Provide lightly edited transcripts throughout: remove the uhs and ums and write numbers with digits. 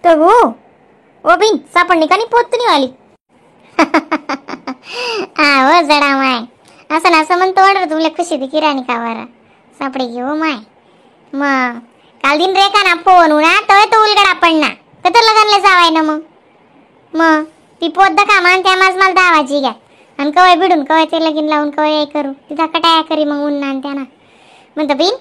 ठगू ओ बिन सापडणी का नाही पोत नाही वाली. हा हो जडा माय असं ना असं म्हणतो ऑर्डर तुमले खुशी ती किराणी का बरं सापडे घेऊ माय. मग काल दिन रे का ना फोन उना तोय तो उलगडा पडना तर लगनले जावाय ना मग. मग ती पोत दका मान त्या माझ मला दावाची घ्या आणि कवय बिडून कवय ते लगीन लावून कवय करू तिथं कटाया करी मग उन्हा आणि त्यांना म्हणतं बिन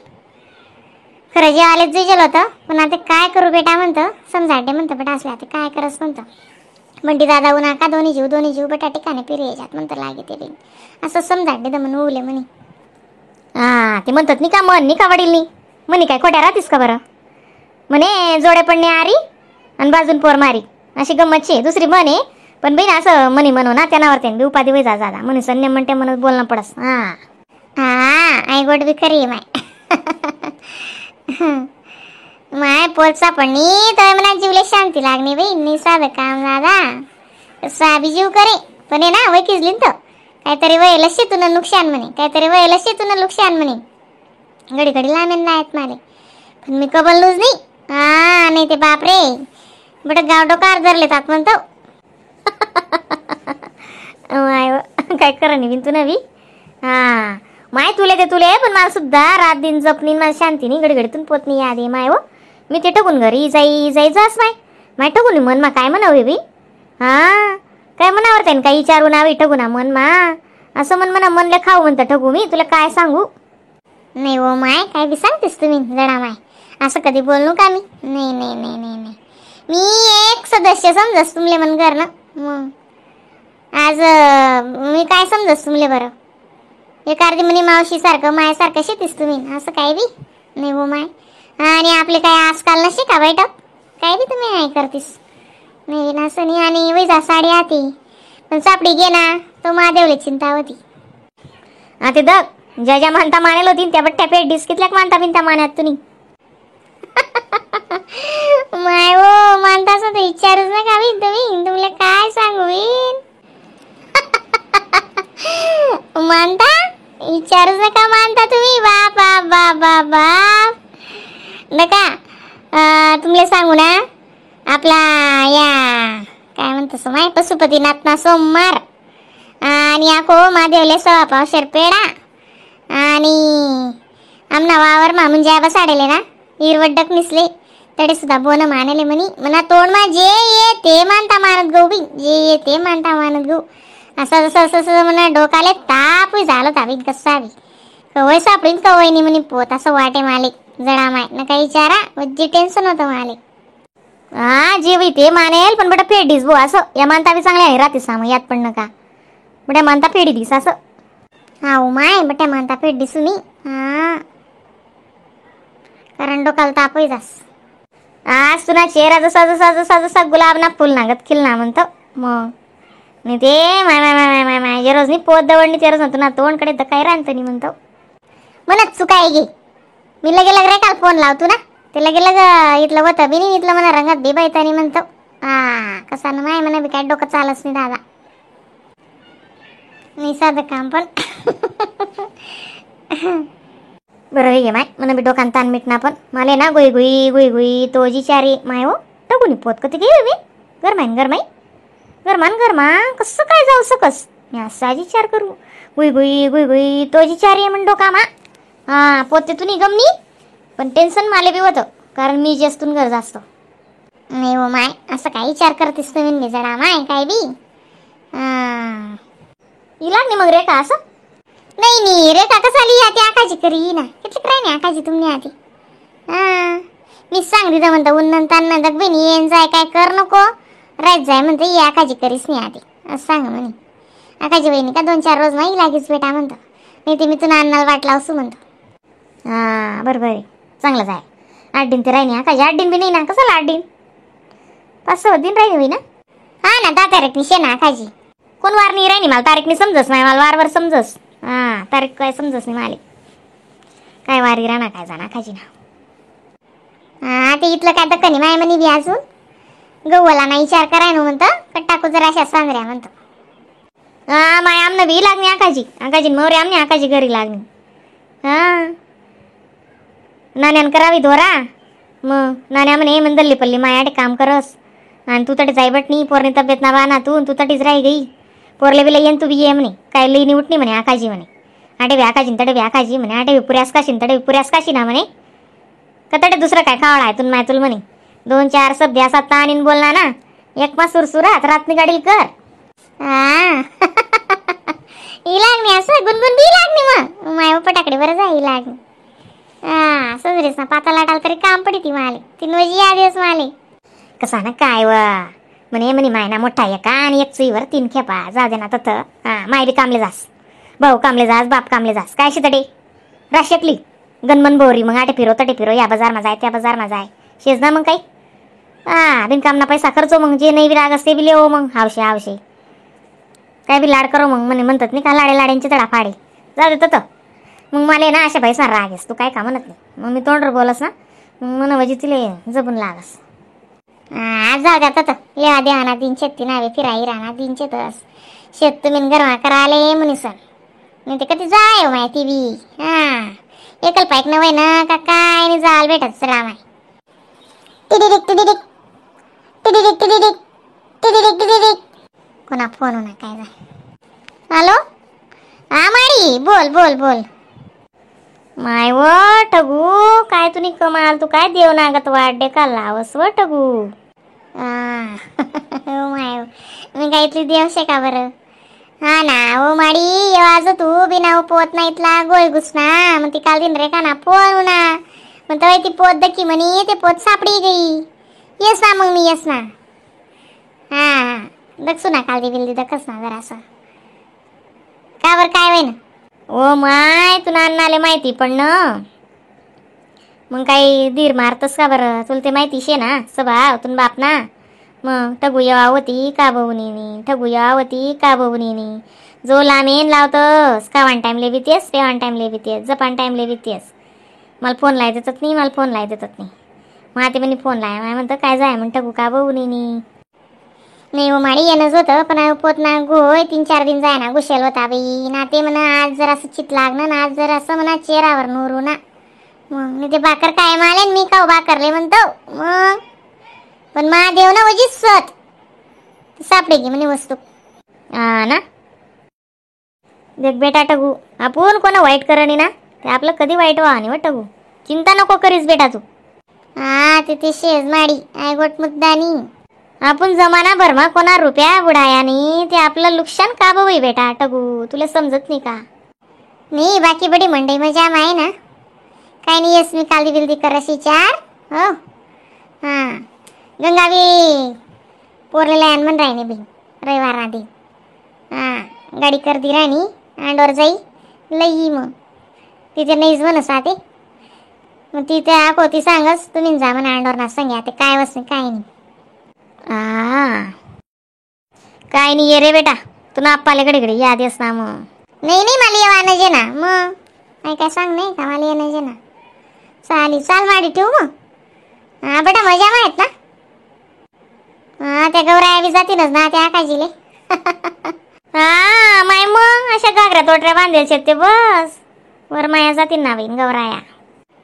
खरं जेवायला जुजल होतं पण आता काय करू बेटा म्हणतं समजाटे म्हणतं बेटा असल्या आता काय करस म्हणतं. बंटी दादा उन्हा का दोन्ही जीव बेटा ठिकाणी पिरी याच्यात म्हणतं लागे ते बिन असं समजाटे तर म्हणून उले म्हणे. हा ते म्हणतात नि का मन नि का वडील नी म्हणे काय खोट्या राहतीस का बरं म्हणे जोडे पडणे आरी आणि बाजून पोर मारी अशी गंमतची दुसरी म्हणे पण बहीण असं म्हणे म्हणू ना त्यानावर त्याने बी उपाधी वय जा दादा म्हणे सन्ने म्हणते म्हणत बोलणं पडस. हा हा आई गोड बी खरी माय. माय पोलचा पडणी तर म्हणा जीवले शांती लागणी बाई नाही साधं काम दादा साबी जीव करे पण हे ना वय किजली तर काहीतरी वय लशीतून नुकसान म्हणे काहीतरी वय लशीतून नुकसान म्हणे घडी घडी लामेन नाहीत माले पण मी कबलूच नाही. हा नाही ते बापरे बट गाव डोकार धरले तात म्हणतो. माय काय करा नाही बिन तू नवी. हा माय तुले ते तुले पण मला सुद्धा रात दिन जपणी मला शांती नाही घडी घडीतून पोतनी यादी माय हो मी ते ठकून घरी जाई जाई जास माय माय ठकून मन मा काय म्हणावे बी. हा काय म्हणावर त्यानं काही विचारू नावी ठगू ना मन मा असं मन म्हणा मनले खाऊ म्हणतं ठगू मी तुला काय सांगू. नाही हो माय काय बी सांगतेस तुम्ही जडा माय असं कधी बोलू का मी. नाही नाही नाही नाही नाही मी एक सदस्य समजस तुमले मन घर ना मग आज मी काय समजस तुमले बरं एक अर्धी म्हणे मावशी सारखं मायासारखं शेतीस तुम्ही असं काय बी नाही हो माय. आणि आपले काय आजकाल नसे का बैठक काय बी तुम्ही नाही करतीस नाही ना असं नाही. आणि वैजा साडी आती पण सापडी घे ना तो महादेवले चिंता होती. हा ते दग ज्या ज्या मानता मानेल होती त्या बट्ट्या पेट डिस्कितल्या मानता बिनता मान्यात तुम्ही. माय हो मानता असं तर विचारूच नका बिन तुम्ही तुम्हाला काय सांगू बिन. मानता विचारूच नका मानता तुम्ही बाप बाप बाप बाप बाप नका. तुमले सांगू ना आपला या काय म्हणतो माय पशुपतीनाथ ना सोमवार आणि आको महादेवले 1.25 पावशेर पेढा आणि आमना वावर मा म्हणजे आबा साडेले ना हिरवड्डक निसले तडे सुद्धा बोन मानले म्हणी म्हणा तोंड मा जे ये ते मानता मानत गहू बी जे ये ते मानता मानत गहू असं जसं असं असं म्हणा डोकाले ताप झालं ताबी कसा बी कवय सापडीन कवय नाही म्हणे पोत असं वाटे माले जडा माय न काही विचारा वज्जी टेन्शन होतं माले. हा जे ते मानेल पण बेटा फेडीस बो असं या मानता बी चांगल्या आहे राहते साम यात पण नका बेटा मानता फेडी दिस असं. हा ओ my बेटा मानता फेडी सुनी हा कारण डोकाला तापही जास. आज तुला चेहरा जसा जसा जसा जसा गुलाब ना फुल नागत खिल ना म्हणतो मग नाही ते माय माय माय माय माय जे रोज नाही पोत दवडणी ते रोज ना तोंडकडे तर काय राहतं नाही म्हणतो. म्हणत चुका आहे गे मी लगे लग रे काल फोन लावतो ना ते लगे लग इथलं होतं बी नाही इथलं म्हणा रंगात बी बायता नाही म्हणतो. हा कसा ना माय म्हणा बी काय डोकं चालच नाही दादा नाही साधं काम पण. बरं हे माय म्हणा बी डोकान ताण मिटना पण मला ना गुई गुई गुई गुई तो जी चारी माय हो टगून पोत कधी घे मी गरमाईन गरमाई गरमान गरमा कसं काय जाऊ सकस मी असा विचार करू गुई गुई गुई गुई तो जी चारी म्हण डोका मा. हा पोते तुनी गमनी पण टेन्शन माले बी होतं कारण मी जास्तून गरज असतो. नाही हो माय असं काय विचार करतेस तुम्ही जरा माय काय बी इला नाही मग रेखा असं नाही नाही रेखा कसं आली आती आकाजी करी ना किती काय नाही आकाजी तुम्ही आती. हा मी सांग तिथं म्हणतं उन्नन तान्न दगबीन येईन जाय काय कर नको राहत जाय म्हणते ये आकाजी करीस नाही आती असं सांग म्हणे. आकाजी बहिणी का 2-4 रोज नाही लागीच बेटा म्हणतो नाही ते मी तुला अन्नाला वाट लावसू म्हणतो. हा बरोबर आहे चांगलंच आहे 8 दिन ते राहिनी आकाजी 8 दिन बी नाही ना कसाला 8 दिन 5-6 दिन राहिली होई ना. हा ना 10 तारीख निशे ना आकाजी कोण वार नाही राहिनी मला तारीख नाही समजस नाही मला वारवर समजस. हा तारीख काय समजस नाही मला काय वारी राहणार काय जाणार खाजी ना. हा ते इथलं काय तर कनी माय म्हणे बी अजून गव्हाला नाही विचार कराय ना म्हणतं कट्टा टाकू जरा अशा सांगऱ्या म्हणतो. हा माय आमनं बी लागणी आकाजी आकाजी मोरे आमने आकाजी घरी लागणी. हा नान्यान करावी दोरा मग नाण्या म्हणे मन दल्ली पल्ली मायाडे काम करस आणि तू तटे जाय बट नाही पोरनी तब्येत ना बा ना तू तू तटीच राही गई पोरले बी लई तू बी ये म्हणे काय लई उठणी म्हणे आकाजी म्हणे आटे बी आकाजी तडे बी आकाजी म्हणे आटे बी पुऱ्यास काशीन तडे बी पुऱ्यास काशी ना म्हणे का तडे दुसरं काय कावळा आहे तुन माय तुला म्हणे दोन चार सभ्या असा ताणीन बोलणार ना एक मा सुरसुरात रातनी गाडील कर. हा ही लागणी असं गुणगुण बी लागणी मग माय पटाकडे बरं जा ही लागणी. हा सजरेस ना पाता लाटाल तरी काम पडी ती माले तीन वजी या दिवस माले कसा ना काय व म्हणे म्हणे मायना मोठा एका आणि एक चुईवर तीन खेपा जा दे ना तथ. हा माय बी कामले जास भाऊ कामले जास बाप कामले जास काय शितडे राशकली गणमन बोरी मग आटे फिरो तटे फिरो या बाजार मा जाय त्या बाजार मा जाय शेज ना मग काही. हा बिनकामना पैसा खर्चो मग जे नाही बी राग असते बी लेवो मग हावशे हावशे काय बी लाड करो मग म्हणे म्हणतात नाही का लाडे लाड्यांचे तडा फाडे जा देत तर मग मला ना अशा पैसा राग आहेस तू काय का म्हणत नाही मग मी तोंडर बोलस ना मग म्हण वजी तिले जपून लागस. हा जाऊ द्या तत लेवा देवा ना दिन शेती नावे फिराई राहणार दिन शेतस शेत तुम्ही गरमा कराले म्हणे सर नाही ते कधी जाय हो माहिती बी. हा एकल पाईक नव्हे ना का काय नाही जाल भेटत सगळा माय. टिडिडिक टिडिडिक टिडिडिक टिडिडिक टिडिडिक टिडिडिक कोणा फोन होणार काय जा. हॅलो हा माडी बोल बोल बोल. माय व ठगू काय तुम्ही कमाल तू काय देव नागत वाढे का लावस व ठगू. हो माय मी काय इथली देव शे का बरं. हा ना ओ माडी येवाज तू बिना पोत ना इथला गोय घुसना मग ती काल दिन रे का ना फोन ना मग तेव्हा ती पोत दकी म्हणे ते पोत सापडी गई येस ना मग मी येस ना. हा हा दक्षू ना काल बिल्दी दखस ना जरासं का बरं काय होईना. ओ my तू नानाले माहिती पण ना मग काही धीर मारतस का बरं तुला ते माहिती शे ना स्वभाव तुन बाप ना मग ठगू येवा होती का बहुनीनी ठगू येवा होती का बहुनीनी जो लामेन लावतस कावान टाईमले बीतीयस पेवान टाईमले बीतीयस जपान टाईमले बीतीयस मला फोन लाय देतात नाही मला फोन लाय देतात नाही मग आता म्हणे फोन लाय माय म्हणतं काय जाय म्हण ठगू का बहुनीनी. नाही हो माडी येणंच होतं पण पोत ना गोय 3-4 दिन जाय ना घुसेल होता बाई ना ते म्हणा आज जर असं चित लागणं ना आज जर असं म्हणा चेहरावर नोरू ना मग नाही ते बाकर काय माले मी काऊ बाकरले म्हणतो मग पण मा देव ना वजी सत सापडे गी म्हणे वस्तू. हा ना देख बेटा टगू आपण कोणा वाईट करणी ना ते आपलं कधी वाईट व्हा नाही टगू चिंता नको करीस बेटा तू. हा तिथे शेज माडी I गोट मुद्दानी आपण जमाना भरमा कोणा रुपया बुडाया नाही ते आपलं नुकसान का बघ बेटा टगू तुला समजत नाही का. नाही बाकी बडी मंडई मजा आहे ना काय नाही येस मी कालदी बिलदी करशी चार हो. हां गंगावी पोरलेला यान म्हण राहिने बी रविवार आधी हां गाडी कर दी राणी अंडोर जाई लई मग तिथे नाहीच म्हणस ते मग तिथे आको ती सांगस तुम्ही जा म्हणा अंडोर ना सांग्या ते काय वस काय नाही. आ काय नाही ये रे बेटा तू ना आप्पाले घडी घडी याद येस ना मग. नाही नाही मला येवा जे ना मग काय काय सांग नाही का मला येणं जे ना चालेल चाल माडी ठेवू मग. हा बेटा मजा माहीत ना. हा त्या गौराया बी जातीनच ना त्या आकाजीले. हा माय मग अशा घागऱ्या तोटऱ्या बांधेल शेत ते बस वर माया जातील ना बहीण गौराया.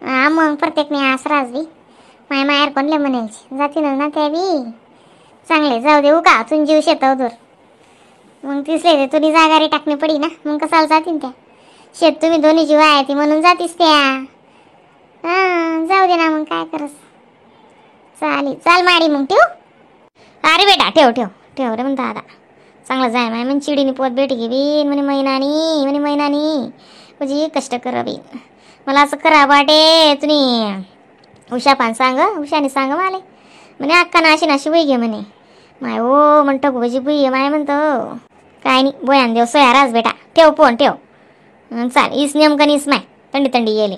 हा मग प्रत्येक मी आसराच बी माय मायार कोणले म्हणायची जातीनच ना त्या बी चांगले जाऊ देऊ का तुन जीव शेताव दूर मग तिसले ते तुझी जागारी टाकणी पडी ना मग कसाला जातीन त्या शेत तुम्ही दोन्ही जीव आहे ती म्हणून जातीस त्या. हा जाऊ दे ना मग काय करस चालेल चाल माडी मग ठेवू. अरे बेटा ठेव ठेव ठेव रे म्हण दादा चांगलं जाय माय म्हण चिडीने पोत भेटी घे बीन म्हणे महिनानी म्हणे महिनानी म्हणजे कष्ट कर बीन मला असं खराब वाटे तुम्ही उषा पान सांग उषाने सांग मला म्हणे अक्का ना अशी नाशी बुई घे म्हणे माय ओ म्हणतो भोजी बुई माय म्हणतो काय नाही बोयान देव सोया राज बेटा ठेव फोन ठेव चाल इस नेमकं इस माय थंडी थंडी येले.